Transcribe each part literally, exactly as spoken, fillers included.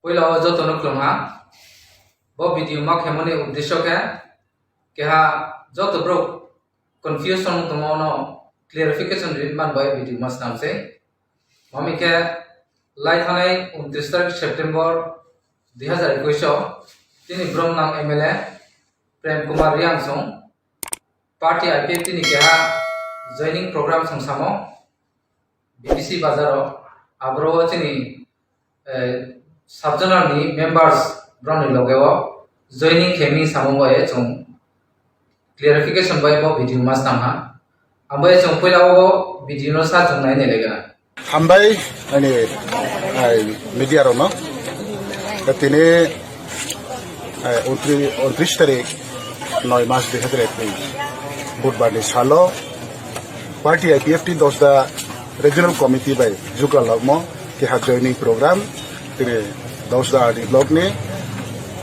Puila o jotono khulumha. Bo video ma khemani uddesyo khe keha joto borok confusion tongma no clarification ri man bai video ma snam se. Mami khe lai thanai untris tarik September dui hazar ekush o tini Bromnang M L A Prem Kumar Riang song party I P F T ni keha joining program song samo B B C bazar o abro chini, eh, sub zonal ni members broni loge o joining khemi samo bai chung clarification bai bo video ma snam ha. Ambai chung puila o video no sa chung nai nai legena. Hambai ani, ai, media rokno. Tini, ai, untri-, untris tarik noi mas dui hazar ekush Budbar ni salo party I P F T Dosda Regional Committee bai jukla lokmo keha joining program. Tini Dosda R D block ni,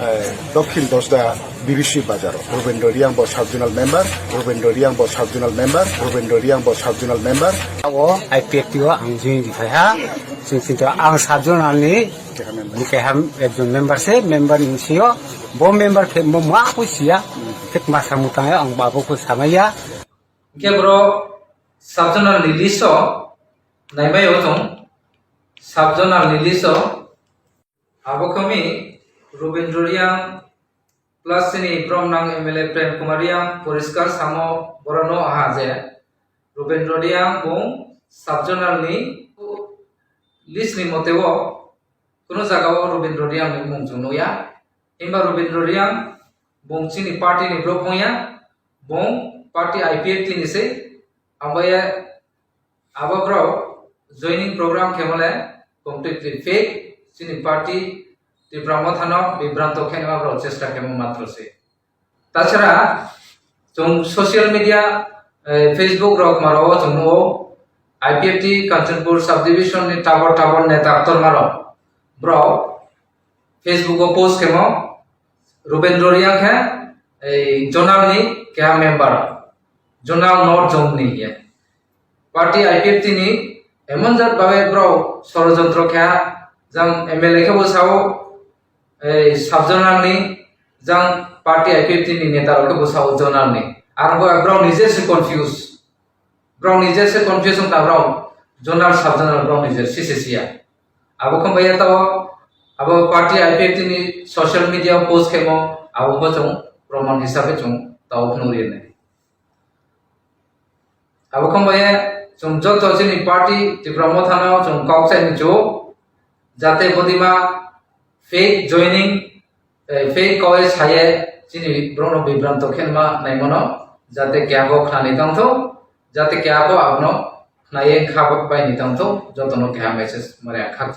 eh, Dokhin Dosda B B C bazar o. Rubendra Riang bo sub zonal member, Rubendra Riang bo sub zonal member, Rubendra Riang bo sub zonal member. O I P F T o ang join di phai ha. Sing sing to ang sub zonal ni keha member. Ni keha ekjon member se, member ni sio bo member khe mo ma ko sia. Khe masa mutang ang babo ko samaya. Khe bro sub zonal ni list o naimai o tong. Sub zonal ni list o Abo khami Rubendra Riang plus chini Bromnang M L A Prem Kumar Riang poriskar samo borokno aha je Rubendra Riang bung sub zonal ni list ni mote o kunu jaga o Rubendra Riang ni mung chwng nukya. Himba Rubendra Riang bung chini party ni borok wngya, bung party I P F T ni se, ambai Abo borok joining program khe mole completely fake, chini party Tipra Motha no bibranto khe ma borok chesta khe ma matro se. Tachara chwng social media, eh, Facebook rok maro chwng nugo I P F T Kanchanpur subdivision ni tabor tabor neta aktor maro borok Facebook o post khe mo Rubendra Riang khe ei zonal ni keha member, zonal North zone ni hiya. Party I P F T ni emon jat babe bro sorojontro kha, jang M L A khe bo sao, ei sub zonal ni, jang party I P F T ni neta rok khe bo sao zonal ni. Ar bo bro nije se confuse. Bro nije se confuse wngkha bro, zonal sub zonal bro nije sise siya. Abo khe baya tao, abo party I P F T ni social media post khemo, abo bo chwng proman hisabe chwng tao phunuk rinai. Abo khe baya chwng joto chini party Tipra Motha no chwng kok chai ni chu, jate bodima fake joining, eh, fake koi saye chini borokno bibranto khenma naimano, jate kebo khnani tongtho, jate kebo abono khnaye khabak bai ni tongtho, jotono keha message mare ang khak.